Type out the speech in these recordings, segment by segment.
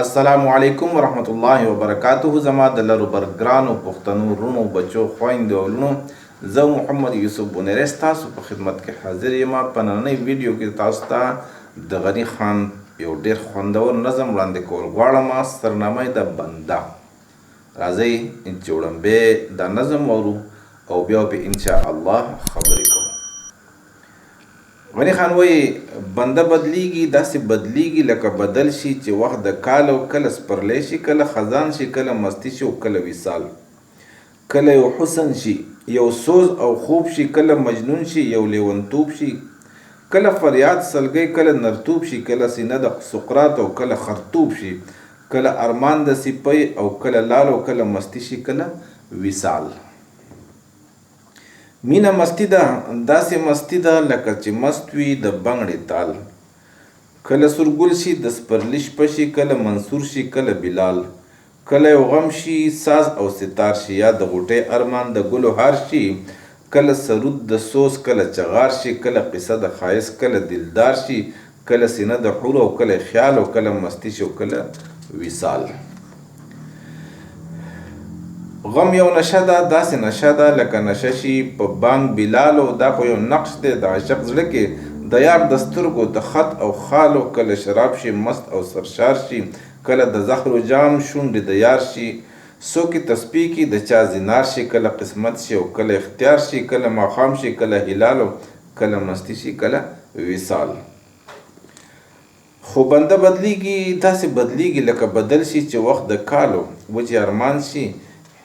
السلام علیکم ورحمت الله وبرکاته. زما د لرو بر ګرانو پښتنو وروڼو، بچو، خویندو او لوڼو، زه محمد یوسف بونیری ستاسو په خدمت کې حاضر یم. په نننۍ ویډیو کې تاسو ته د غني خان یو ډیر خوندور نظم وړاندې کول غواړم. سرنامه یې ده بنده. راځئ چې وړمبی دا نظم واورو او بیا په ان شاء الله خبرې کوو. غني خان وایي، بنده بدلیږي، داسې بدلیږي لکه بدل شي چې وخت د کال، او کله سپرلی شي، کله خزان شي، کله مستي شي او کله وصال. کله یو حسن شي، یو سوز او خوب شي، کله مجنون شي، یو لیونتوب شي، کله فریاد سلګۍ، کله نرتوب شي، کله سینه د سقراط او کله خرتوب شي، کله ارمان د سپۍ او کله لال، او کله مستي شي، کله وصال. مینه مستي ده، داسې مستي ده لکه چې مست وي د بنګړې تال. کله سور ګل شي، د سپرلي شپه شي، کله منصور شي، کله بلال. کله یو غم شي، ساز او ستار شي، یا د غوټۍ ارمان د ګلو هار شي، کله سرود د سوز، کله چغار شي، کله قصه د ښایست، کله دلدار شي، کله سینه د حور او کله خیال، او کله مستي شي او کله وصال. غم یو نشه ده، داسې نشه ده لکه نشه شي په بانګ بلالو. دا خو یو نقش دی د عاشق زړه کې د یار د سترګو د خط او خالو. کله شراب شي، مست او سرشار شي، کله د زهرو جام شونډې د یار شي، څوک یې تسبیح کړي د چا زنار شي، کله قسمت شي او کله اختیار شي، کله ماښام شي، کله هلال او کله مستي شي، کله وصال. خو بنده بدلیږي، داسې بدلیږي لکه بدل شي چې وخت د کالو، وچې ارمان شي،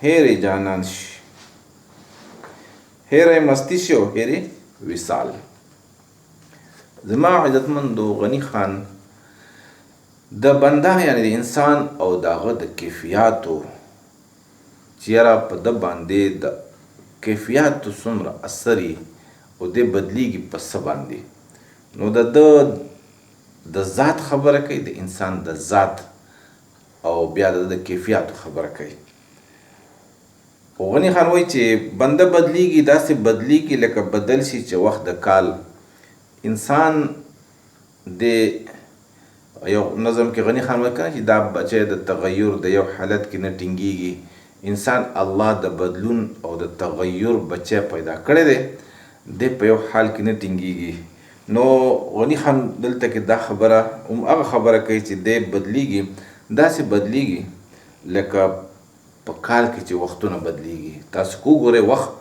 هېرې جانان شي، هېرې مستي شي او هېرې وصال. زما عزتمندو، غني خان د بنده یعنی د انسان او د هغه د کیفیاتو، چې یاره په ده باندې د کیفیاتو څومره اثر یي او دی بدلیږي په څه باندې، نو د ده د ذات خبره کوي، د انسان د ذات، او بیا د ده د کیفیاتو خبره کوي. خو غني خان وایي چې بنده بدلیږي، داسې بدلیږي لکه بدل شي چې وخت د کال. انسان د یو نظم کې غني خان وایي کنه چې دا بچی د تغیر د یو حالت کې نه ټینګیږي. انسان الله د بدلون او د تغیر بچی پیدا کړی دی، دی په یو حال کې نه ټینګیږي. نو غني خان دلته کې دا خبره هم هغه خبره کوي چې دی بدلیږي، داسې بدلیږي لکه په کال کې چې وختونه بدلیږي. تاسو کو ګورئ وخت،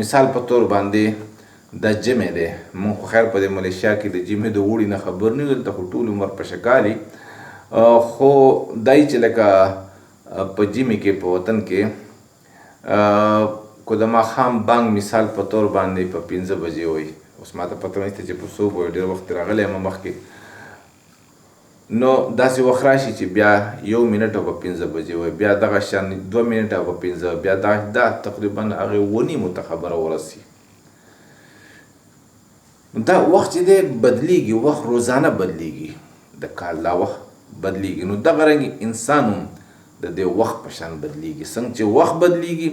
مثال په تور باندې دا جمع دی. مونږ خو خیر په دې ملیشیا کې د جمعې د اوړي نه خبر نه یو، دلته خو ټول عمر په شکالي. خو دای چې لکه په جمع کې په وطن کې کو د ماښام بانګ مثال په تور باندې په 5 بجې وي، اوس ماته پته نشته چې په څو به، ډېر وخت راغلی یم مخکې، نو داسې وخت راشي چې بیا 1 منټ او په 5 بجې وي، بیا دغه شان 2 منټه او په 5، بیا دا تقریبا هغې اووه نیمو ته خبره ورسي. دا وخت چې دی بدلیږي، وخت روزانه بدلیږي، د کال دا وخت بدلیږي. نو دغه رنګ انسان هم د دې وخت په شان بدلیږي. څنګه چې وخت بدلیږي،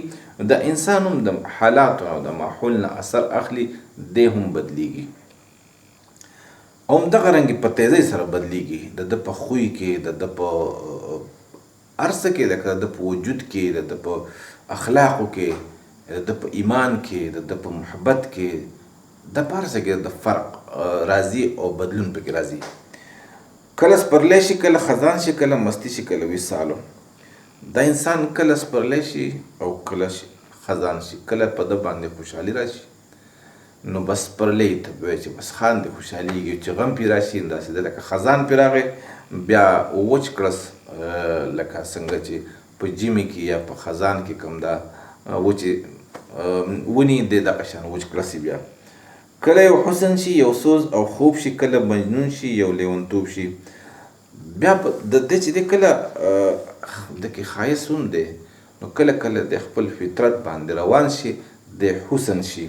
د انسان هم د حالاتو او د ماحول نه اثر اخلي، دی هم بدلیږي، او هم دغه رنګ په تیزۍ سره بدلیږي. د ده په خوی کې، د ده په هر څه کې، لکه د ده په وجود کې، د ده په اخلاقو کې، د ده په ایمان کې، د ده په محبت کې، د په هر څه کې د فرق راځي او بدلون پکې راځي. کله سپرلی شي، کله خزان شي، کله مستي شي، کله وصالو. دا انسان کله سپرلی شي او کله خزان شي، کله په ده باندې خوشحالي راشي نو بس سپرلی ته به وایي چې بس خان دې خوشحالېږي، چې غم پرې راشي نو داسې ده لکه خزان پرې راغی بیا وچ کړس، لکه څنګه چې په ژمي کې یا په خزان کې کوم دا وچې ونې دی دغه شان وچ کړسي. بیا کله یو حسن شي، یو سوز او خوب شي، کله مجنون شي، یو لیونتوب شي. بیا په د دې چې دی کله د کې ښایست هم دی، نو کله کله د خپل فطرت باندې روان شي، د حسن شي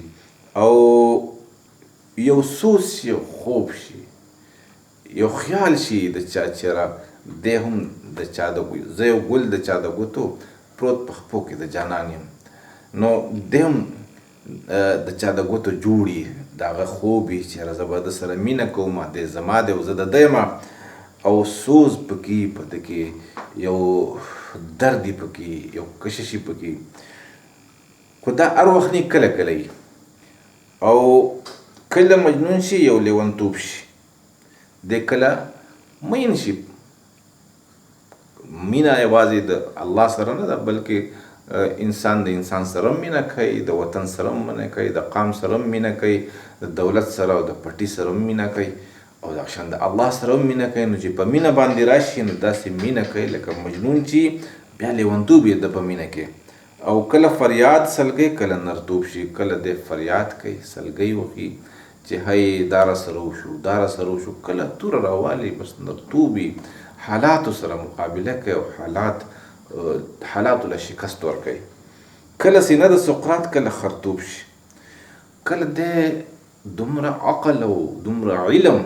او یو سوز شي، یو خوب شي، یو خیال شي د چا چېره دی هم د چا د زه یو ګل د چا د ګوتو پروت په خپو کې د جانان یم، نو دی هم د چا د ګوتو جوړي، د هغه خوب وي چې یاره زه به ده سره مینه کوم، دی زما دی او زه د ده یم. او سوز پکې، په ده کې یو درد پکې، یو کشش پکې، خو دا هر وخت نه، کله کله وي. او کله مجنون شي، یو لیونتوب شي، دی کله مین شي. مینه یوازې د الله سره نه ده، بلکې انسان د انسان سره هم مینه کوي، د وطن سره هم مینه کوي، د قام سره هم مینه کوي، د دولت سره او د پټي سره هم مینه کوي، او دغه شان د الله سره هم مینه کوي. نو چې په مینه باندې راشي نو داسې مینه کوي لکه مجنون چې بیا لیونتوب یې د په مینه کې. او کله فریاد سلګۍ، کله نرتوب شي، کله دی فریاد کوي، سلګۍ وکړي چې هی دا راسره وشو، دا راسره وشو، کله توره راوالي، بس نرتوب وي، حالاتو سره مقابله کوي او حالاتو له شکست ورکوي. کله سینه د سقراط، کله خرتوب شي، کله دی دومره عقل او دومره علم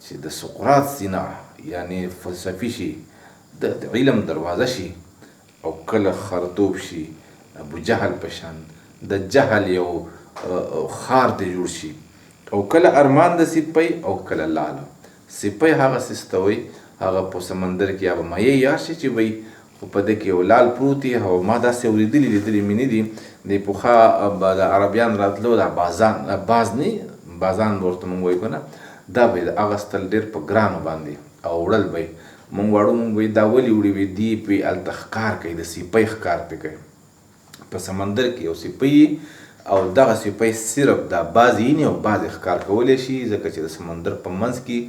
چې د سقراط سینه یعنی فلسفي شي، د علم دروازه شي، او کله خرتوب شي، ابو جهل په شان د جهل یو خار ته جوړ شي. او کله ارمان د سپۍ او کله لال. سپۍ هغه څیز ته وایي، هغه په سمندر کې هغه مایع یا شي چې وي، خو په دې کې یو لال پروت وي. او ما داسې اورېدلي، لیدلي مې نه دي، د پخوا به د عربیان راتلو، دا بازان، باز نه، بازان به ورته مونږ وایو که نه، دا به یې اغستل ډېر په ګرانو باندې او وړل به یې. مونږ واړو مونږ به یې دا ولې وړي؟ وي دي پې هلته ښکار کوي، د سپۍ ښکار پې کوي. په سمندر کې یو سپۍ او دغه سپۍ صرف دا باز یې او باز یې ښکار کولی شي، ځکه چې د سمندر په منځ کې.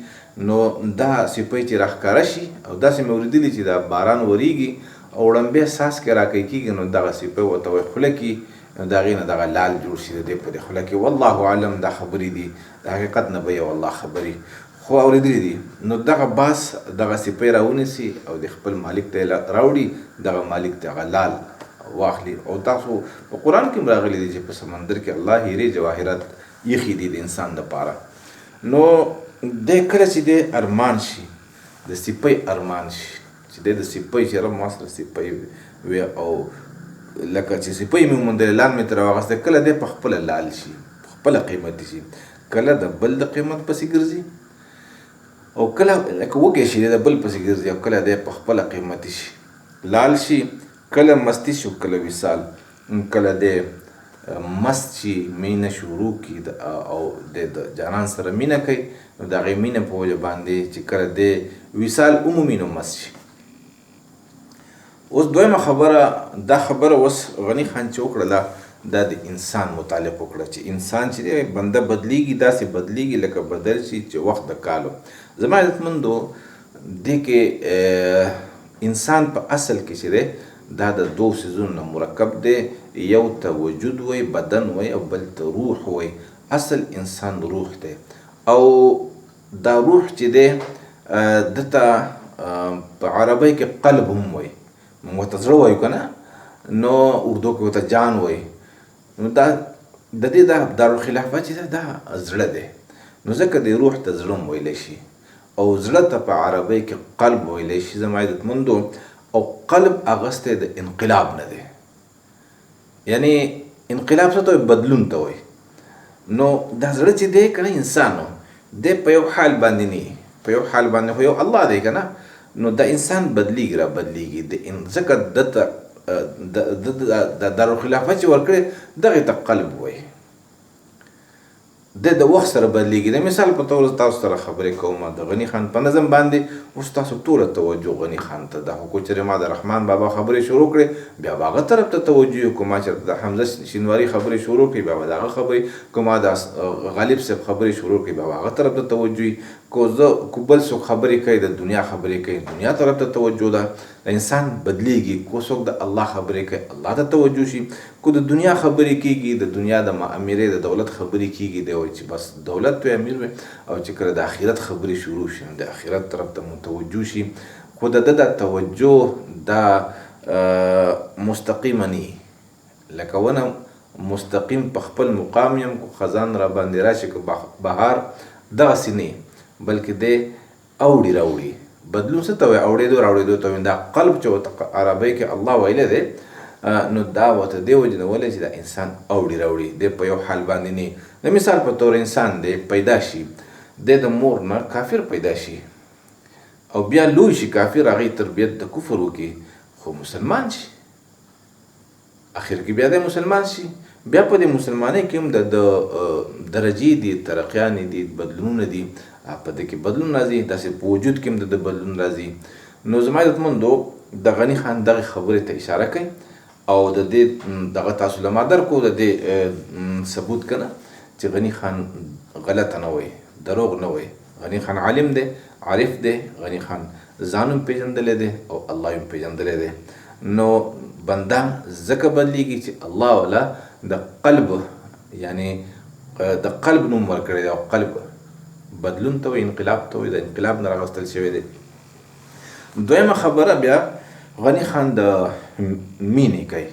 نو دا سپۍ چې راښکاره شي، او داسې مې اورېدلي چې دا باران ورېږي او وړمبی څاڅکی راکوي کېږي، نو دغه سپۍ ورته وایي خوله کې، نو د هغې نه دغه لال جوړ شي د دې په دې خوله کې. والله عالم، دا خبرې دي، د حقیقت نه به یو الله خبرې، خو اورېدلي دي. نو دغه باز دغه سپۍ راونیسي او د خپل مالک ته یې راوړي، دغه مالک ته هغه لال واخلي. او تاسو په قرآن کې هم راغلي دي چې په سمندر کې الله هیرې جواهرات ایښي دي د انسان دپاره. نو دی کله چې دی ارمان شي، د سپۍ ارمان شي، چې دی د سپۍ چې رب ما سره سپۍ وي او لکه چې سپۍ مې وموندلې، لال مې ترې واخیستی، کله دی په خپله لال شي، په خپله قیمتي شي، کله د بل د قیمت پسې ګرځي، او کله لکه وږی شي د بل پسې ګرځي، او کله دی په خپله قیمتي شي، لال شي. کله مستي شو، کله وصال، کله دی مست شي، مینه شروع کړي او د جانان سره مینه کوي، نو د هغې مینه په وجه باندې چې کله دی وصال ومومي نو مست شي. اوس دویمه خبره، دا خبره اوس غني خان چې وکړله، دا د انسان متعلق وکړه چې انسان چې دی بنده بدلیږي، داسې بدلیږي لکه بدل شي چې وخت د کالو. زما عزتمندو، دې کې انسان په اصل کې چې دی دا د دوو څیزونو نه مرکب دی، یو ته وجود وایي، بدن وایي، او بل ته روح وایي. اصل انسان روح دی، او دا روح چې دی ده ته په عربۍ کې قلب هم وایي، موږ ورته زړه وایو که نه، نو اردو کې ورته جان وایي. نو دا د دې دا دارالخلافه چې ده دا زړه دی، نو ځکه د روح ته زړه هم ویلی شي، او زړه ته په عربۍ کې قلب ویلی شي زما عزتمندو. او قلب اغستی د انقلاب نه دی، یعنی انقلاب څه ته وایي؟ بدلون ته وایي. نو دا زړه چې دی که نه انسان دی په یو حال باندې نه، په یو حال باندې خو یو الله دی که نه، نو دا انسان بدلیږي را بدلیږي، ځکه ده ته د دارالخلافه چې ورکړی دغې ته قلب وایي. دی د وخت سره بدلیږي. د مثال په طور تاسو سره خبرې کوم د غني خان په نظم باندې، اوس تاسو ټوله توجه غني خان ته ده، خو که چېرې ما د رحمان بابا خبرې شروع کړې بیا به هغه طرف ته توجه وي، که ما چېرته د حمزه شینواري خبرې شروع کړې بیا به د هغه خبرې، که ما د غالب صاحب خبرې شروع کړې بیا به هغه طرف ته توجه وي، که زه که بل څوک خبرې کوي د دنیا خبرې کوي دنیا طرف ته توجه ده. انسان بدلیږي، که څوک د الله خبرې کوي الله ته توجه شي، که د دنیا خبرې کیږي د دنیا د معاملې د دولت خبرې کیږي، دی وایي چې بس دولت وي امیر وي، او چې کله د آخرت خبرې شروع شي نو د آخرت طرف ته متوجه شي. خو د ده دا توجه دا مستقیمه نه، لکه ونه مستقیم په خپل مقام یم، که خزان را باندې راشي که بهار، دغسې نه، بلکې دی اوړي راوړي. بدلون څه ته وایي؟ اوړېدو راوړېدو ته وایي. دا قلب چې ورته عربۍ کې الله ویلی دی، نو دا ورته دې وجې نه ویلی چې دا انسان اوړي راوړي، دی په یو حال باندې نه. د مثال په طور انسان دی پیدا شي، دی د مور نه کافر پیدا شي، او بیا لوی شي، کافر هغې تربیت د کفر وکړي خو مسلمان شي، اخر کې بیا دی مسلمان شي. بیا په دې مسلمانۍ کې هم د درجې دي، ترقیانې دي، بدلونونه دي، په دې کې بدلون راځي، داسې په وجود کې هم د بدلون راځي. نو زما عزتمندو د غني خان دغې خبرې ته اشاره کوي او د دې دغه تاسو له ما درکو د دې ثبوت که نه چې غني خان غلطه نه وایي، دروغ نه وایي. غني خان عالم دی، عارف دی، غني خان ځان هم پېژندلی دی او الله هم پېژندلی دی. نو بنده ځکه بدلیږي چې الله ولا د قلب، یعنی د قلب نوم ورکړی دی او قلب بدلون ته وایي، انقلاب ته وایي، د انقلاب نه راغستل شوی دی. دویمه خبره بیا غني خان د مینې کوي،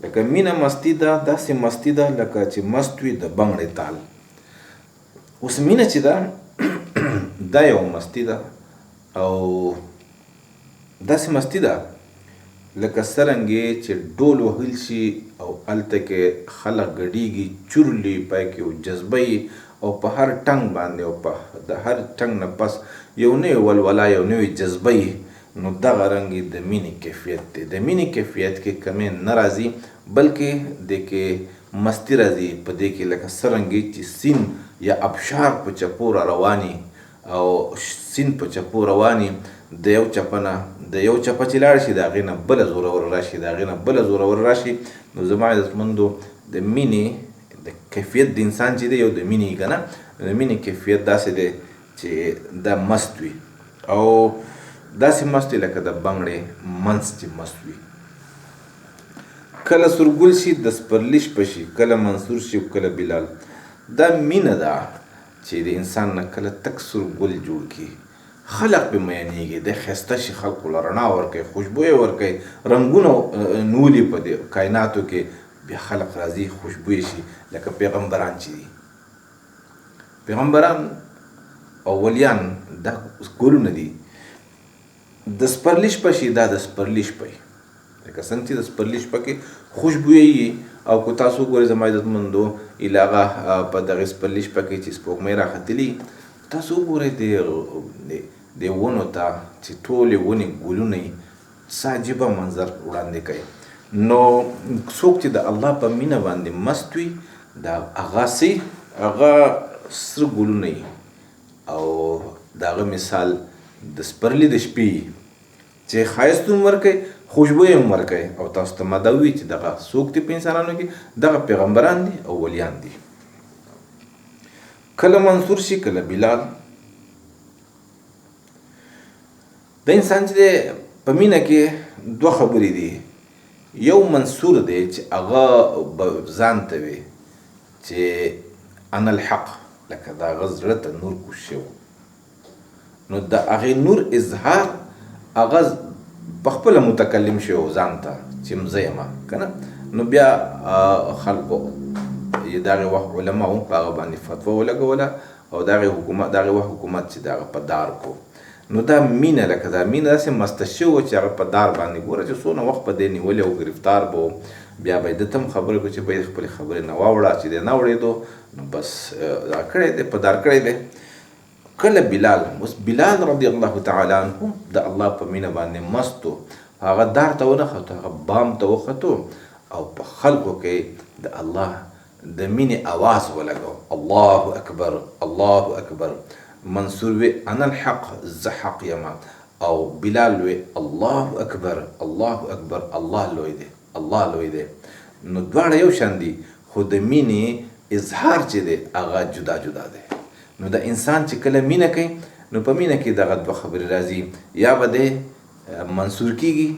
لکه مینه مستی ده، داسې مستی ده لکه چې مست وي د بنګړې تال. اوس مینه چې ده دا یو مستی ده او داسې مستی ده لکه څرنګه چې ډول وهل شي او هلته کې خلک ګډېږي، چورلي پای کې یو جذبه وي او په هر ټنګ باندې او په د هر ټنګ نه پس یو نوې ولوله، یو نوې جذبه وي. نو دغه رنګ د مینې کیفیت دی. د مینې کیفیت کې کمی نه راځي، بلکې دې کې مستی راځي. په دې کې لکه څرنګه چې سین یا ابشار په چپو را رواني او سین په چپو رواني، د یو چپه نه د یو چپه چې لاړ شي د هغې نه بله زورور راشي، د هغې نه بله زورور راشي. نو زما عزتمندو د مینې د کیفیت د انسان چې دی یو د مینې که نه، د مینې کیفیت داسې دی چې دا مست وي او داسې مست وي لکه د بنګړې منځ چې مست وي. کله سورګل شي د سپرلي شپه شي، کله منصور شي او کله بلال. دا مینه ده چې د انسان نه کله تک سور ګل جوړ کړي، خلق پې میینېږي، دی ښایسته شي، خلقو له رڼا ورکوي، خوشبویه ورکوي، رنګونه نولي په دې کایناتو کې، بیا خلق راځي خوشبویه شي لکه پیغمبران چې دي. پیغمبران او ولیان دا ګلونه دي. د سپرلي شپه شي، دا د سپرلي شپه وي، لکه څنګه چې د سپرلي شپه کې خوشبویه وي. او که تاسو وګورئ زما عزتمندو علاقه په دغې سپرلي شپه کې چې سپوږمۍ راختلي، تاسو وګورئ دې ونو ته چې ټولې ونې ګلونه وي، څه عجیبه منظر وړاندې کوي. نو څوک چې د الله په مینه باندې مست وي، دا هغه سي هغه سره ګلونه وي او د هغه مثال د سپرلي د شپې چې ښایست هم ورکوي، خوشبویه هم ورکوي. او تاسو ته ما دا ووایي چې دغه څوک دي په انسانانو کې؟ دغه پیغمبران دي او ولیان دي. کله منصور شي، کله بلال. د انسان چې دی په مینه کې دوه خبرې دي. یو منصور دی چې هغه به ځان ته وي چې انا الحق، لکه د هغه زړه ته نور کوز شوی، نو د هغې نور اظهار هغه په خپله متکلم شوی و ځان ته چې زه یم که نه. نو بیا خلکو د هغې وخت علماو په هغه باندې فتوا ولګوله او د هغې حکومت، د هغې وخت حکومت چې د هغه په دار کو. نو دا مینه لکه دا مینه داسې مسته شوې وه چې هغه په دار باندې ګوره چې څونه وخت په دې نیولی او ګرفتار به و. بیا به یې ده ته هم خبرې کړو چې به یې خپلې خبرې نه واوړه، چې دی نه اورېدو نو بس دا کړی دی، په دار کړی دی. کله بلال، اوس بلال رضی الله تعالی عنه د الله په مینه باندې مست و، هغه دار ته ونه ختو، هغه بام ته وختو او په خلقو کې د الله د مینې اواز ولګو، الله اکبر الله اکبر. منصور وی انا الحق، زه حق یم، او بلال وی الله اکبر الله اکبر، الله لوی دی الله لوی دی. نو دواړه یو شان دي، خو د مینې اظهار چې دی هغه جدا جدا دی. نو د انسان چې کله مینه کوي نو په مینه کې دغه دوه خبرې راځي، یا به دی منصور کیږي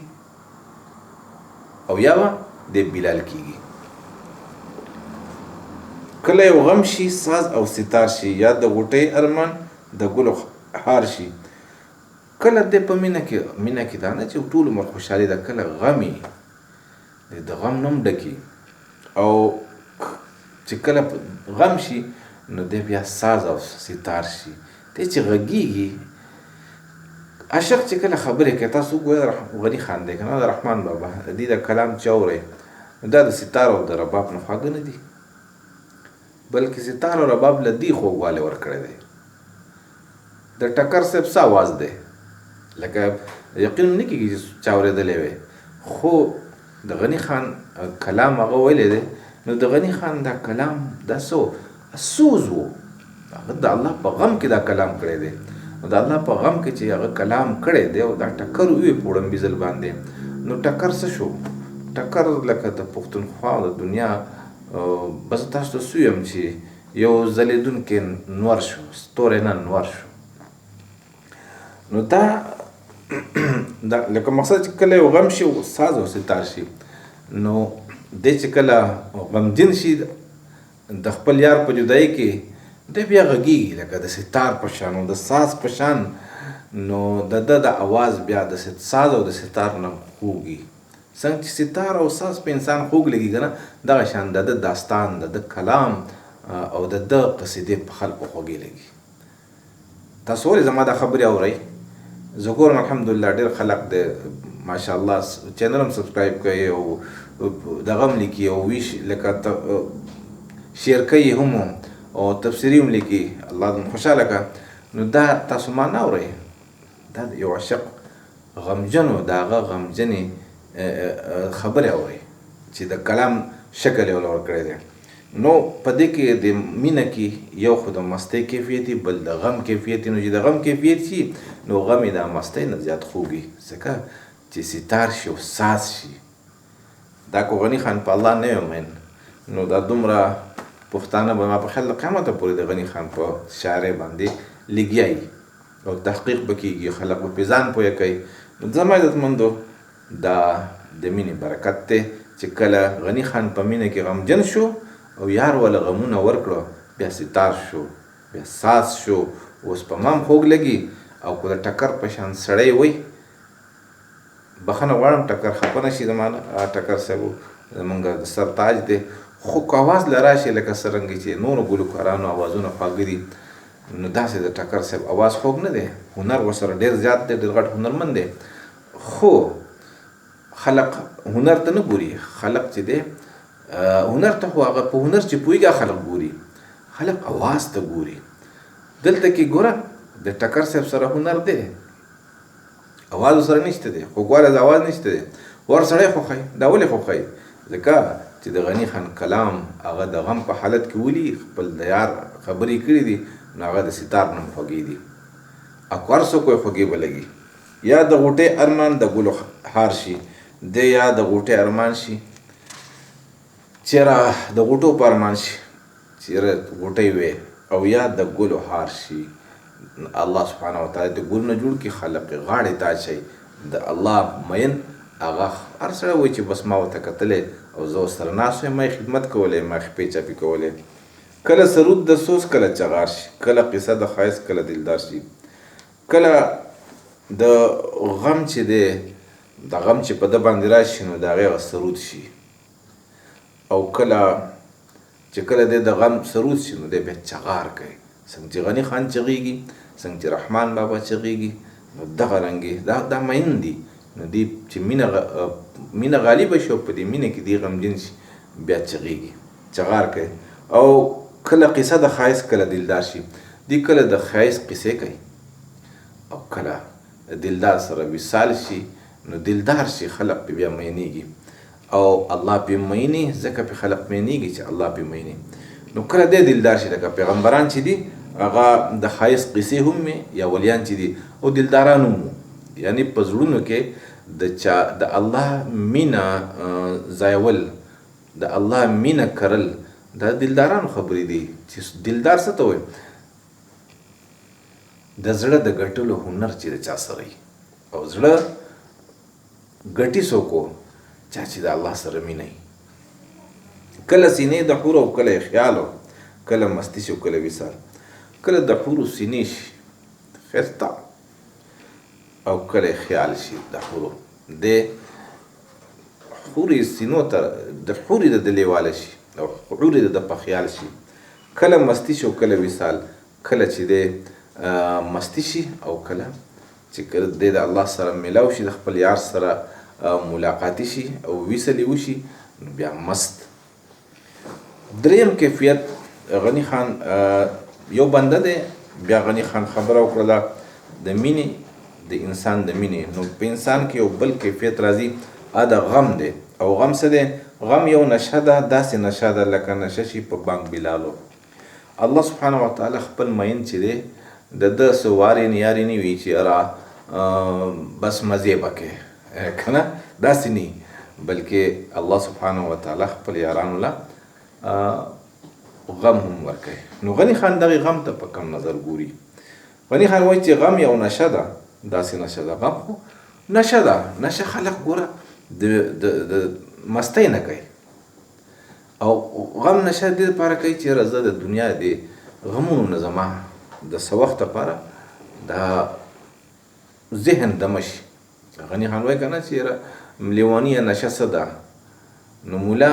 او یا به دی بلال کیږي. کله یو غم شي ساز او ستار شي، یا د غوټۍ ارمان د ګلو هار شي. کله دی په مینه کې، مینه کې دا نه چې ټول عمر خوشحالي ده، کله غم وي، د غم نوم ډکي، او چې کله غم شي نو دی بیا ساز او ستار شي. دی چې غږیږي، عاشق چې کله خبرې کوي، تاسو وګورئ غني خان دی که نه، د رحمان بابا د دې د کلام چې اورئ دا د ستار او د رباب نه خواږه نه دي، بلکې ستار او رباب له دې خوږوالی ورکړی دی. د ټکر صاحب څه اواز دی، لکه یقین نه کېږي چې چا اورېدلی وي، خو د غني خان کلام هغه ویلی دی. نو د غني خان دا کلام دا څه سوز و، هغه د الله په غم کې دا کلام کړی دی. نو د الله په غم کې چې هغه کلام کړی دی او دا ټکر ووی په وړومبي ځل باندې، نو ټکر څه شو؟ ټکر لکه د پښتونخوا او د دنیا بس تاسو ته څه ویم چې یو ځلېدونکی نور شو، ستوری نه نور شو. نو دا دا لکه مقصد چې کله یو غم شي او ساز او ستار شي، نو دی چې کله غمجن شي د خپل یار په جدایۍ کې، دی بیا غږېږي لکه د ستار په شان او د ساز په شان. نو د ده د اواز بیا د ساز او د ستار نه خوږي. څنګه چې ستار او ساز په انسان خوږ لګي که نه، دغه شان د ده داستان، د ده کلام او د ده قصیدې په خلکو خوږې لګي. تاسو ولې زما دا خبرې اورئ؟ زه ګورم الحمدلله ډېر خلک دی ماشاءالله چینل هم سبسکرایب کوي او دغه هم لیکي او ویش لکه شیر کوي هم او تفسیري هم لیکي، الله دې خوشحاله کړه. نو دا تاسو ما نه اورئ، دا یو عاشق غمجن و د هغه غمجنې خبرې اورئ چې د کلام شکل یې ورله ورکړی دی. نو په دې کې د مینه کې یو خو د مستۍ کیفیت، بل د غم کیفیت. نو چې د غم کیفیت شي نو غم یې د مستۍ نه زیات خوږي، ځکه چې ستار شي او ساز شي. دا کو غني خان په الله نه وي مین، نو دا دومره پښتانه به ما په خیال د قیامته پورې د غني خان په شاعرۍ باندې لګیا وي او تحقیق به کېږي، خلک به پرې ځان پوهه کوي. نو زما عزتمندو دا د مینې برکت دی چې کله غني خان په مینه کې غمجن شو او یار وله غمونه ورکړو، بیا ستار شو، بیا ساز شو، اوس په ما هم خوږ لګي. او که د ټکر په شان سړی وي، بخښنه غواړم ټکر خفه نه شي زما نه، ټکر صاحب زمونږ د سر تاج دی، خو که اواز له راشي لکه څرنګه چې نورو ګلوکارانو اوازونه خواږه دي، نو داسې د ټکر صاحب اواز خوږ نه دی. هنر ورسره ډېر زیات دی، ډېر غټ هنرمند دی، خو خلق هنر ته نه ګوري. خلق چې دی هنر ته خو هغه په هنر چې پوهېږي خلق ګوري، خلق اواز ته ګوري. دلته کې ګوره د ټکر صاحب سره هنر دی، اواز سره نشته دی، خوږوالی د اواز نشته دی، ور سړی خوښوي. دا ولې خوښوي؟ ځکه چې د غني خان کلام هغه د غم په حالت کې ولي، خپل د یار خبرې کړې دي، نو هغه د ستار نوم خوږې دي. او که هر څوک وایي خوږې به لګي. یا د غوټۍ ارمان د ګلو هار شي، دی یا د غوټۍ ارمان شي، چېرې د غوټو په ارمان شي، چېرې غوټۍ وي، او یا د ګلو هار شي. الله سبحانه وتعالی د ګلونه جوړ کړي، خلق یې غاړې ته اچوي. د الله مین هغه هر سړی وایي چې بس ما ورته کتلی او زه ورسره ناست یم، ما یې خدمت کولی، ما یې خپې چاپې کولې. کله سرود د سوز، کله چغار شي، کله قصه د ښایست، کله دلدار شي. کله د غم چې دی، د غم چې په ده باندې راشي نو د هغې هغه سرود شي، او کله چې کله دی د غم سرود شي نو دی بیا چغار کوي. څنګه چې غني خان چغېږي، څنګه چې رحمان بابا چغېږي، نو دغه رنګې دا مین دي. نو دی چې مینه غالبه شي او په دې مینه کې دی غمجن شي، بیا چغېږي، چغار کوي. او کله قصه د ښایست، کله دلدار شي. دی کله د ښایست قصې کوي او کله دلدار سره وصال شي، نو دلدار شي، خلق پې بیا مینېږي او الله پې میني، ځکه پې خلق مینېږي چې الله پې میني. نو کله دی دلدار شي، لکه پیغمبران چې دي هغه د ښایست قصې هم وي، یا ولیان چې دي او دلداران هم وو، یعنی په زړونو کې د چا د الله مینه ځایول، د الله مینه کرل، دا دلدارانو خبرې دي. چې دلدار څه ته وایي؟ د زړه د ګټلو هنر چې د چا سره وي، او زړه ګټي څوک چا چې د الله سره مینه وي. کله سینې د حور او کله یې خیال، کله مستي شي او کله وصال. کله د حورو سینې شي ښایسته او کله یې خیال شي د حورو، د حورې سینو ته د حورې د ده لېواله شي او حورې د ده په خیال شي. کله مستي شي او کله وصال، کله چې دی مستي شي او کله چې کله دی د الله سره ملاو شي، د خپل یار سره ملاقاتي شي او وصل یې وشي، نو بیا مست. دریم کیفیت، غني خان یو بنده دی، بیا غني خان خبره وکړله د مینې، د انسان د مینې، نو په انسان کې یو بل کیفیت راځي، د غم دی. او غم څه دی؟ غم یو نشه ده، داسې نشه ده لکه نشه شي په بانګ بلالو. الله سبحانه وتعالی خپل مین چې دی د ده څه وارې نیارې نه وي چې یاره بس مزې به کوې که نه، داسې نه، بلکې الله سبحانه وتعالی خپل یارانو له غم هم ورکوي. نو غني خان دغې غم ته په کم نظر ګوري. غني خان وایي چې غم یو نشه ده، داسې نشه ده، غم خو نشه ده، نشه خلک ګوره د د د مستۍ نه کوي، او غم نشه دې لپاره کوي چې یاره زه د دنیا دې غمونو نه زما د څه وخت لپاره د ذهن دمه شي. غني خان وایي که نه چې یاره لیونیه نشه څه ده؟ نو مولا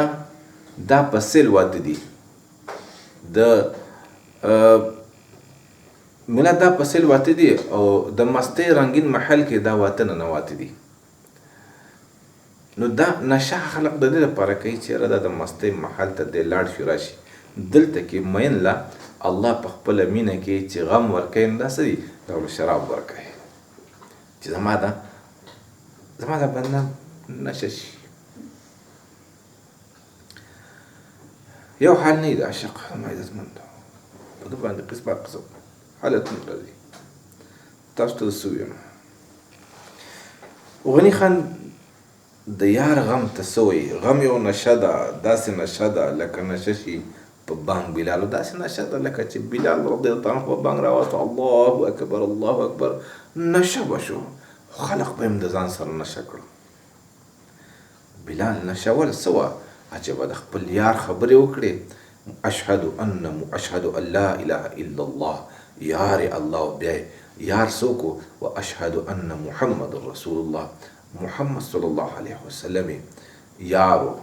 دا په سیل واده دي، د مولا دا په سیل واته دي، او د مستۍ رنګین محل کې دا واته نه نواته دي. نو دا نشه خلق د دې لپاره کوي چې یاره دا د مستۍ محل ته دی لاړ شي راشي. دلته کې مین له الله په خپله مینه کې چې غم ورکوي، نو دا څه دي؟ دا ورله شراب ورکوي چې زما دا بنده نشه شي. یو حال نه دی د عاشق زما عزتمند، په ده باندې قسمه قسم حالتونه راځي. تاسو ته څه ووایم؟ غني خان د یار غم ته څه وایي؟ غم یو نشه ده، داسې نشه ده لکه نشه شي په بانګ بلال، داسې نشه ده لکه چې بلال رضی الله عنه په بانګ راوستو، الله اکبر الله اکبر، نشه به شو، خلق به هم د ځان سره نشه کړو. بلال نشه ول څه وه؟ عجبه د خپل یار خبرې وکړې، اشهد ان اشهد ان لا اله الا الله، یار الله، بیا یار څوک و؟ اشهد ان محمد رسول الله، محمد صلی الله علیه وسلم یارو.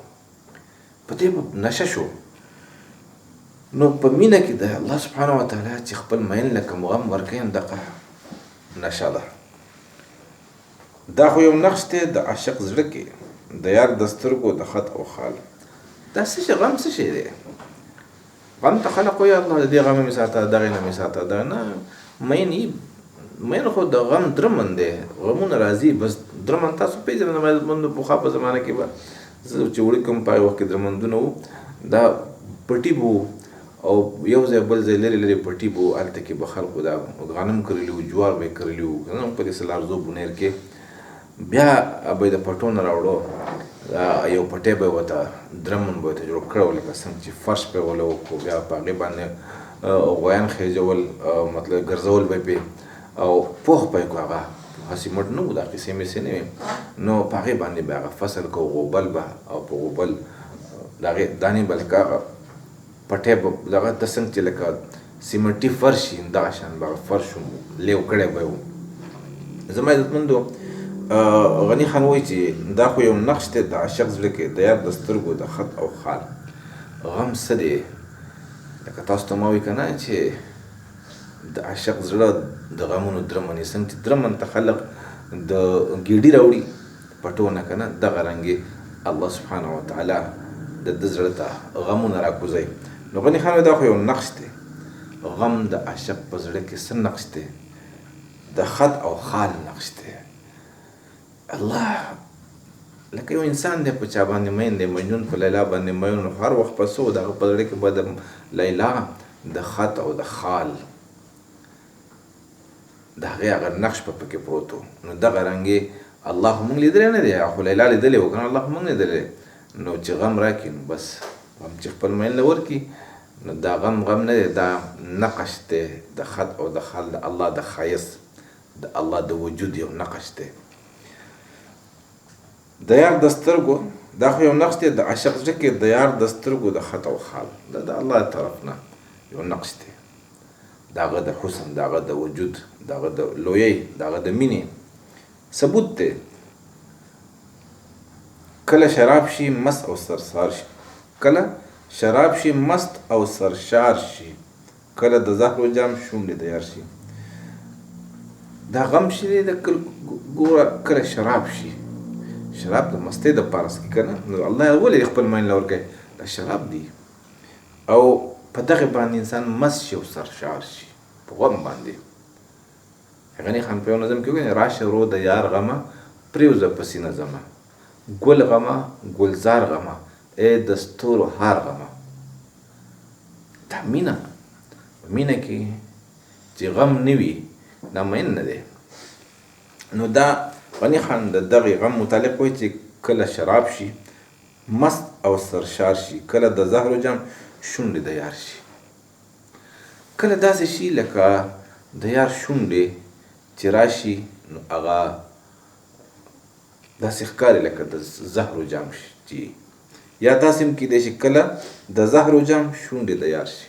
په دې نشه شو. نو په مینه کې د الله سبحانه وتعالی چې خپل مین له کوم غم ورکوي، دغه نشه ده. دا خو یو نقش دی د عاشق زړه کې، د یار د سترګو د خط او خال. دا څه شی غم څه شی دی؟ غم ته خلق وایي الله د دې غمه مې ساته، دغې نه مې ساته، دا نه. مین یې مین خو د غم درمن دی، غمونه راځي بس درمن. تاسو پېژنئ د مندو پخوا په زمانه کې به زه چې وړوکی وم په هغې وخت کې درمندونه وو، دا پټي به وو او یو ځای بل ځای لرې لرې پټي به وو، هلته کې به خلکو دا غنم کرلي وو، جوار به یې کرلي وو، که نه په دې سلارزو بونیر کې بیا به یې د پټو نه راوړو، یو پټی به یې ورته درمن به یې ورته جوړ کړی و، لکه څنګه چې فرش به یې ورله وکړو، بیا په هغې باندې غویان خېژول، مطلب ګرځول به یې پرې، او پوخ به یې کړو. هغه هسې مټ نه و، دا قیصې میسې نه وې، نو په هغې باندې به هغه فصل کو، غوبل به، او په غوبل د هغې دانې به لکه هغه پټی به دغه ته څنګه چې لکه سیمنټي فرش وي، دغه شان به هغه فرش هم لیو کړی به یې و. زما عزتمندو غني خان وایي چې دا خو یو نقش دی د عاشق زړه کې، د یار د سترګو د خط او خال. غم څه دی؟ لکه تاسو ته ما وایي که نه چې د عاشق زړه د غمونو درمن یې، څنګه چې درمن ته خلق د ګیډي راوړي پټو نه که نه، دغه رنګ الله سبحانه وتعالی د ده زړه ته غمونه راکوزوي. نو غني خان وایي دا خو یو نقش دی، غم د عاشق په زړه کې څه نقش دی؟ د خط او خال نقش دی. الله لکه یو انسان دی په چا باندې مین دی، مجنون په لیلا باندې مین، هر وخت په څه د هغه په زړه کې به د لیلا د خط او د خال د هغې هغه نقش په پکې پروت و. نو دغه رنګ یې الله خو موږ لیدلی نه دی، خو لیلا لیدلی و که نه، الله خو موږ لیدلی. نو چې غم راکړي نو بس غم چې خپل مین له ورکړي، نو دا غم غم نه دی، دا نقش دی د خط او د خال، د الله د ښایست، د الله د وجود یو نقش دی. د یار د سترګو دا خو یو نقش دی د عاشق زړه کې، د یار د سترګو د خط او خال، دا د الله طرف نه یو نقش دی، د هغه د حسن، د هغه د وجود، د هغه د لویۍ، د هغه د مینې ثبوت دی. کله شراب شي مست او سرسار شي، کله شراب شي مست او سرشار شي، کله د زهرو جام شونډې د یار شي. دا غم شي دی د ګوره کله شراب شي، شراب د مستۍ د پاره څکي که نه، نو الله یې ولې خپل مین له ورکوي؟ دا شراب دی، او په دغه باندې انسان مست شي او سرشار شي په غم باندې. غني خان په یو نظم کې وایي، راشه ورو د یار غمه پرېوځه په سینه زمه، ګل غمه ګلزار غمه، ای د ستورو هار غمه. دا مینه، په مینه کې چې غم نه وي دا مین نه دی. نو دا غني خان د دغې غم متعلق وایي چې کله شراب شي مست او سرشار شي، کله د زهرو جام شونډې د یار شي، کله داسې شي لکه د یار شونډې چې راشي نو هغه داسې ښکاري لکه د زهرو جام شي، یا داسې هم کېدای شي کله د زهرو جام شونډې د یار شي.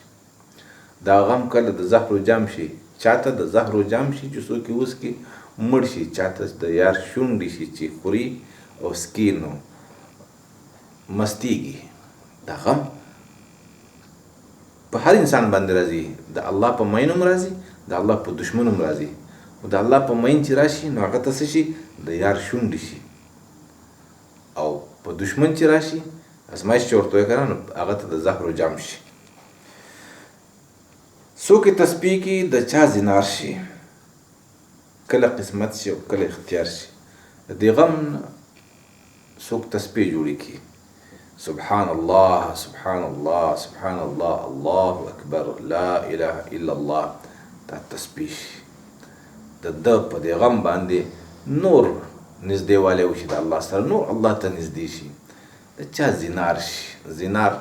دا غم کله د زهرو جام شي، چاته د زهرو جام شي چې څوک یې وڅکي مړ شي، چاته د یار شونډې شي چې خوري او څکي نو مستیږي. دا غم په هر انسان باندې راځي، د الله په مین هم راځي، د الله په دشمن هم راځي. خو د الله په مین چې راشي نو هغه ته څه شي؟ د یار شونډې شي، او په دشمن چې راشي ازمایش چې ورته وایي که نه نو هغه ته د زهرو جام شي. څوک یې تسبیح کړي د چا زنار شي، کله قسمت شي او کله اختیار شي. د دې غم نه څوک تسبیح جوړې کړي، سبحان الله سبحان الله سبحان الله الله اکبر لا اله الا الله، دا تسبیح شي. د ده په دې غم باندې نور نږدېوالی وشي د الله سره، نور الله ته نږدې شي. د چا زنار شي، زنار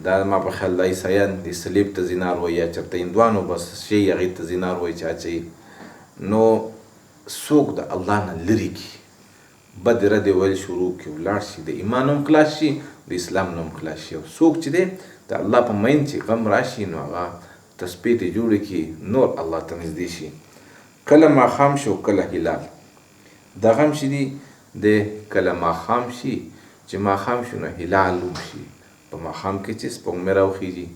دا ما په خیال د عیسایان د صلیب ته زنار وایي، یا چېرته هندوانو بس شی هغې ته زنار وایي چې اچوي. نو څوک د الله نه لرې کړي، بدې ردې ویل شروع کړي، ولاړ شي، د ایمان هم خلاص شي، د اسلام نه هم خلاص شي. او څوک چې دی د الله په مین چې غم راشي نو هغه تسبیح دې جوړې کړي، نور الله ته نږدې شي. کله ماښام شي او کله هلال، دا غم چې دی دی کله ماښام شي، چې ماښام شي نو هلال هم شي. په ماښام کې چې سپوږمۍ راوخیږي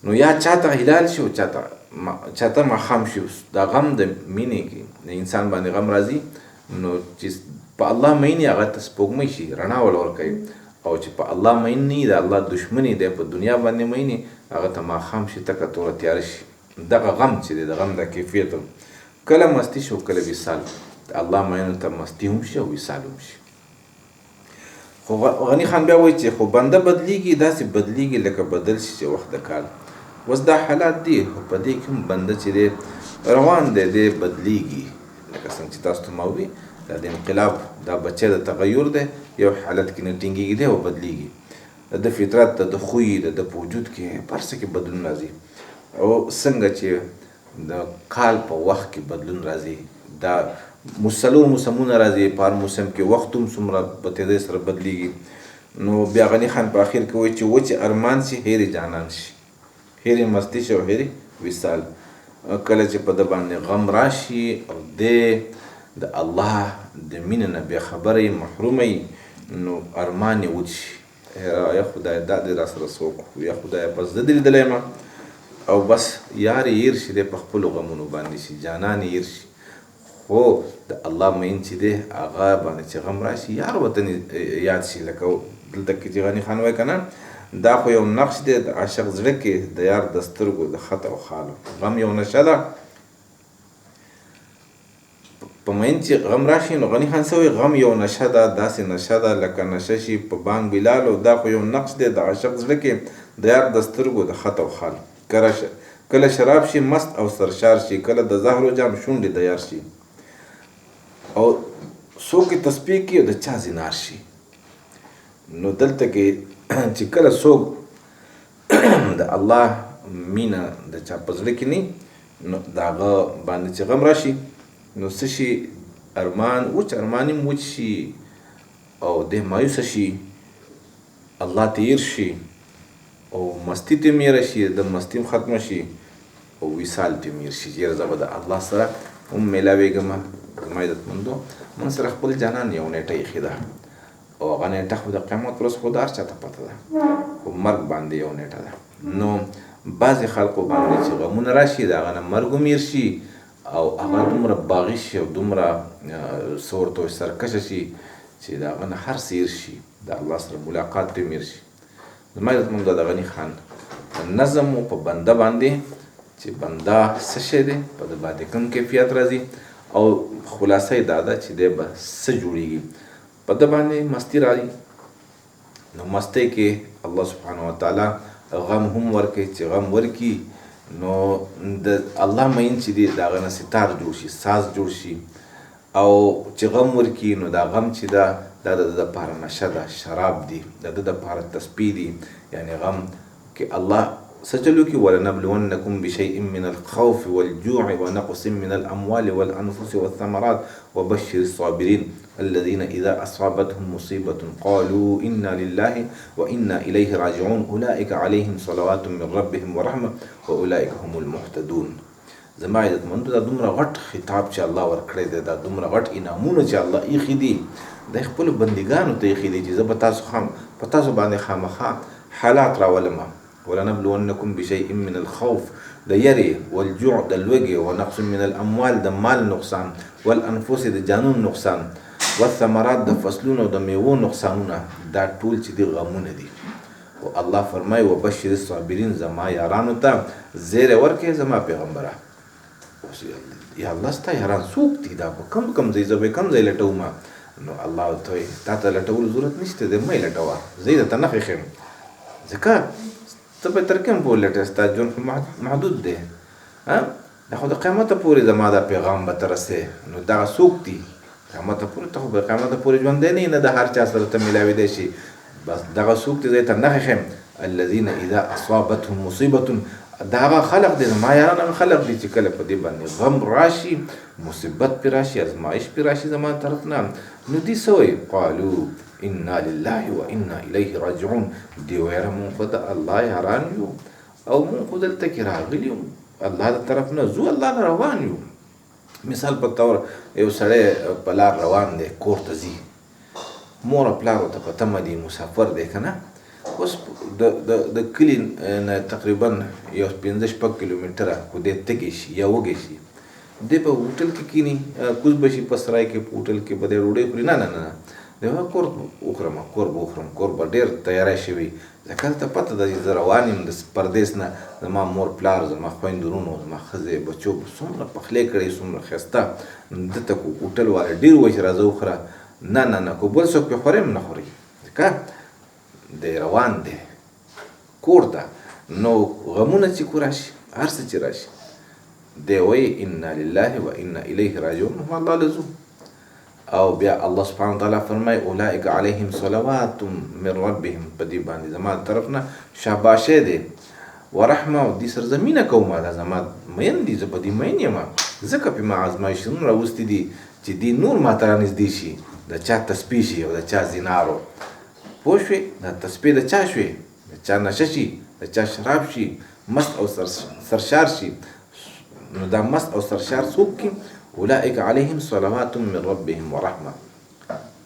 نو یا چاته هلال شي او چاته ماښام شي. دا غم د مینې کې د انسان باندې غم راځي نو چې په الله مین یې هغه ته سپوږمۍ شي، رڼا ول ورکوي، او چې په الله مین نه د الله دښمني دی په دنیا باندې مین هغه ته ماښام شي، تکه توره تیاره شي. دغه غم چې دی د غم د کیفیت کله مستي شي او کله وصال، د الله مینو ته مستي هم شي او وصال هم شي. خو غني خان بیا وایي چې خو بنده بدلیږي، داسې بدلیږي لکه بدل شي چې وخت د کال. اوس دا حالات دي، خو په دې کې هم بنده چې دی روان دی، دی بدلیږي. لکه څنګه چې تاسو ته ما وویل دا د انقلاب دا بچی د تغیر دی، یو حالت کې نه ټینګېږي دی او بدلیږي. د ده فطرت، د ده خوی، د ده په وجود کې په هر څه کې بدلون راځي. او څنګه چې د کال په وخت کې بدلون راځي، دا څلور موسمونه راځي، په هر موسم کې وخت هم څومره په تېزۍ سره بدلیږي. نو بیا غني خان په اخر کې وایي چې وچ ارمان شي هېرې جانان شي، هېرې مستي شي او هېرې وصال. کله چې په ده باندې غم راشي او دی د الله د مینې نه بې خبره یې، محرومه یي، نو ارمان یې وچ شي، یا خدای دا دې را سره څه وکړو، یا خدای بس زه دې لیدلی یم، او بس یار یې هېر شي، دی په خپلو غمونو باندې شي، جانان یې هېر شي. خو د الله مین چې دی هغه باندې چې غم راشي یار ورته یاد شي. لکه دلته کې چې غني خان وایي که نه، دا خو یو نقش دی د عاشق زړه کې د یار د سترګو د خط او خالو. غم یو نشه ده، په مین چې غم راشي نو غني خان څه وایي، غم یو نشه ده، داسې نشه ده لکه نشه شي په بانګ بلالو. دا خو یو نقش دی د عاشق زړه کې د یار د سترګو د خط او خال. کله شراب شي مست او سرشار شي، کله د زهرو جام شونډې د یار شي، او څوک یې تسبیح کړي او د چا زنار شي. نو دلته کې چې کله څوک د الله مینه د چا په زړه کې نه، نو د هغه باندې چې غم راشي نو څه شي، ارمان وچ ارمان یې وچ شي او دی مایوسه شي، الله ته هېر شي او مستي ته هم هېره شي، د مستي هم ختمه شي او وصال ته هم هېر شي، چې یاره زه به د الله سره هم میلاوېږم. زما عزتمندو موږ سره خپل جانان یو نیټه ایښې ده، او هغه نیټه خو د قیامت ورځ خو د هر چا ته پته ده، خو مرګ باندې یو نیټه ده. نو بعضې خلکو باندې چې غمونه راشي د هغه نه مرګ هم هېر شي، او هغه دومره باغي شي او دومره څه ورته وایي سرکشه شي چې د هغه نه هر څه هېر شي، د الله سره ملاقات ته هم هېر شي. زما عزتمندو د غني خان نظم و په بنده باندې چې بنده څه شی دی، په ده باندې کوم کیفیت راځي، او خلاصه یې دا ده چې دی به څه جوړیږي. په ده باندې مستي راځي، نو مستۍ کې الله سبحانه وتعالی غم هم ورکوي، چې غم ورکړي نو د الله مین چې دی د هغه نه ستار جوړ شي، ساز جوړ شي، او چې غم ورکړي نو دا غم چې ده دا د ده دپاره نشه ده، شراب دي، د ده دپاره تسبیح دي. یعنې غم کې الله څه چلو کې، ولنبلونکم بشیء من الخوف والجوع ونقص من الاموال والانفس والثمرات وبشر الصابرین الذين اذا اصابتهم مصیبة قالوا انا لله وانا الیه راجعون اولئک علیهم صلوات من ربهم ورحمة واولئک هم المهتدون. زما عزتمندو، دا دومره غټ خطاب چې الله ورکړی دی، دا دومره غټ انعامونه چې الله ایښي دي، د خپلو بندګانو ته ایښي دي چې زه به تاسو په تاسو باندې خامخا حالات راولم. ولنبلونکم بشیء من الخوف، د یرې، والجوع د لوږې، ونقص من الاموال د مال نقصان، والانفس د جانونو نقصان، والثمرات د فصلونو د میوو نقصانونه، دا ټول چې دي غمونه دي. او الله فرمایي وبشر الصابرین، زما یارانو ته زیری ورکړئ زما پیغمبره. اوس یا الله ستا یاران څوک دي؟ دا په کم کم ځای، زه به یې کم ځای لټوم. نو الله ورته وایي تا ته لټولو ضرورت نشته دی، مه یې لټوه، زه یې درته نښې ښیم، ځکه ته به تر کوم پورې لټې، ستا ژوند خو محدود دی، دا خو د قیامته پورې زما دا پیغام به ته رسې. نو دغه څوک دي قیامته پورې؟ ته خو به قیامته پورې ژوندی نه یې، نه د هر چا سره ته میلاوېدی شي. بس دغه څوک دي زه یې ته نښې ښیم، الذین اذا اصابتهم مصیبة، دا هغه خلق دی، زما یاران هغه خلق دي چې کله په دې باندې غم راشي، مصیبت پرې راشي، ازمایش پرې راشي زما طرف نه، نو دوی څه وایي؟ قالو انا لله و انا الیه راجعون. دوی وایي یاره مونږ خو د الله یاران یو، او مونږ خو دلته کې راغلي یو، الله د طرف نه ځو، الله له روان یو. مثال په طور یو سړی په لار روان دی، کور ته ځي، مور او پلار ورته په تمه دي، مسافر دی که نه. اوس د کلي نه تقریبا یو 5 شپږ کیلومتره خو دی تږی شي یا وږی شي، دی په هوټل کې کښېني، کوز به شي په سرای کې، په هوټل کې به دی ډوډۍ خوري. نه نه نه، دی وایي کور وخورم، کور به وخورم، کور به ډېر تیاری شوی، ځکه ته پته ده چې زه روان یم د پردېس نه، زما مور پلار، زما خویندو وروڼو، زما ښځې بچو به څومره پخلی کړی، څومره ښایسته. ده ته که هوټل والا ډېر ووایي چې راځه وخوره، نه نه نه، که بل څوک پرې خوري هم نه خوري، ځکه دی روان دی کور ته. نو غمونه چې کو راشي، هر څه چې راشي، دی وایي انا لله و انا الیه راجعون، هم الله له ځو. او بیا الله سبحانه وتعالی فرمایي اولئک علیهم صلوات من ربهم، په دې باندې زما طرف نه شاباشی دی ورحمه، او دې سره زه مینه کوم، دا زما مین دي، زه په دې مین یم، ځکه پې ما ازمایښتونه راوستي دي چې دې نور ما ته رانږدې شي، د چا تسبیح شي او د چا زینارو. پوه شوې؟ دا تسبیح د چا شوې؟ د چا نشه شي، د چا شراب شي، مست او سرشار شي. نو دا مست او سرشار څوک کي؟ اولئک علیهم صلوات من ربهم ورحمه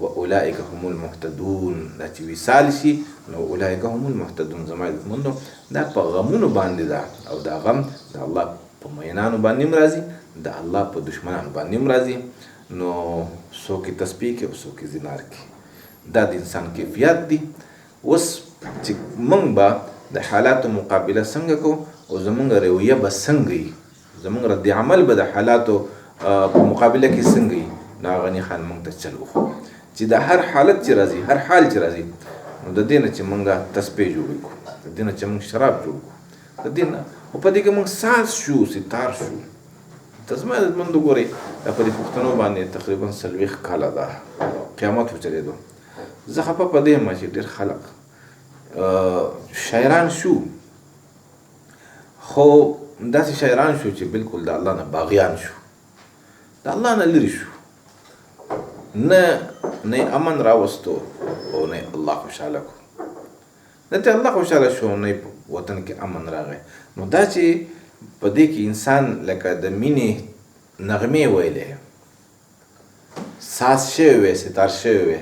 واولئک هم المهتدون. دا چې وصال شي نو اولئک هم المهتدون. زما عزتمندو، دا په غمونو باندې ده، او دا غم د الله په مینانو باندې هم راځي، د الله په دشمنانو باندې هم راځي. نو څوک یې تسبیح کوي او څوک یې زینار کوي، دا د انسان کیفیت دی. اوس چې موږ به د حالاتو مقابله څنګه کوو، او زموږ رویه به څنګه وي، زموږ رد عمل به د حالاتو په مقابله کې څنګه وي، نو هغه غني خان موږ ته چل وښود چې د هر حالت چې راځي، هر حال چې راځي، نو د دې نه چې موږ تسبیح جوړې کړو، د دې نه چې موږ شراب جوړ کړو، د دې نه او په دې کې موږ ساز شو، ستار شو. ته زما عزتمندو ګورئ، دا په دې پښتنو باندې تقریبا 40 کاله ده قیامت وچلېدو. زه خفه په دې یم چې ډېر خلک شاعران شو، خو داسې شاعران شو چې بالکل د الله نه باغیان شو، د الله نه لرې شو، نه نه امن راوستو او نه الله خوشحاله کړو، نه ته الله خوشحاله شو، نه په وطن کې امن راغی. نو دا چې په دې کې انسان لکه د مینې نغمې ویلې، ساز شوی وی، ستار شوی وی،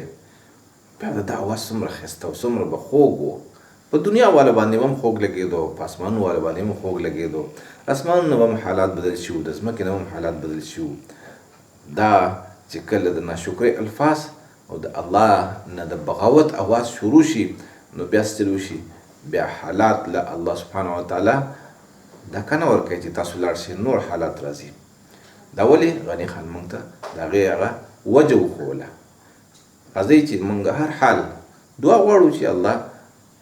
بیا د دا اواز څومره ښایسته و، څومره به خوږ و. په دنیا والا باندې به هم خوږ لګېدو، په اسمانونو والا باندې هم خوږ لګېدو، اسمانونو به هم حالات بدل شي وو، د ځمکې نه به هم حالات بدل شي وو. دا چې کله د ناشکرۍ الفاظ او د الله نه د بغاوت اواز شروع شي، نو بیا څه چل وشي؟ بیا حالات له الله سبحانه وتعالی دکه نه ورکوي چې تاسو لاړ شئ، نور حالات راځي. دا ولې غني خان مونږ ته د هغې هغه وجه وښووله. راځئ چې مونږ هر حال دعا غواړو چې الله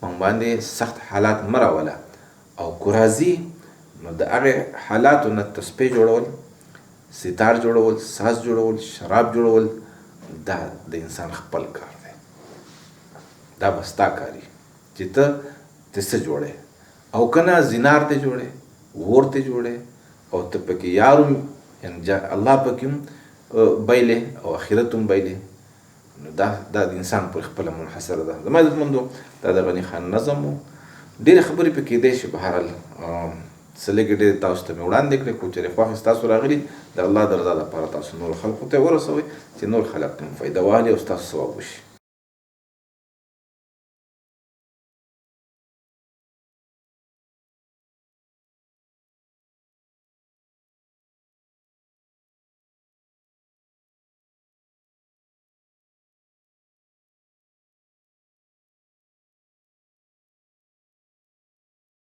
مونږ باندې سخت حالات مه راوله، او که راځي نو د هغې حالاتو نه تسبیح جوړول، ستار جوړول، ساز جوړول، شراب جوړول، دا د انسان خپل کار دی. دا به ستا کار وي چې ته ته څه جوړې، او که نه زینار ته جوړې، ور ته جوړې، او ته پکې یار هم، یعنی الله پکې هم بایلې او آخرت هم بایلې. نو دا د انسان پر خپله منحصره ده. زما عزتمندو، دا د غني خان نظم و، ډېرې خبرې پکې کېدای شي. بهرحال څه لږې ډېرې تاسو ته مې وړاندې کړې، خو چېرې خوښې ستاسو راغلي د الله د رضا لپاره تاسو نورو خلکو ته ورسوئ چې نور خلک هم فایده واخلي او ستاسو ثواب وشي.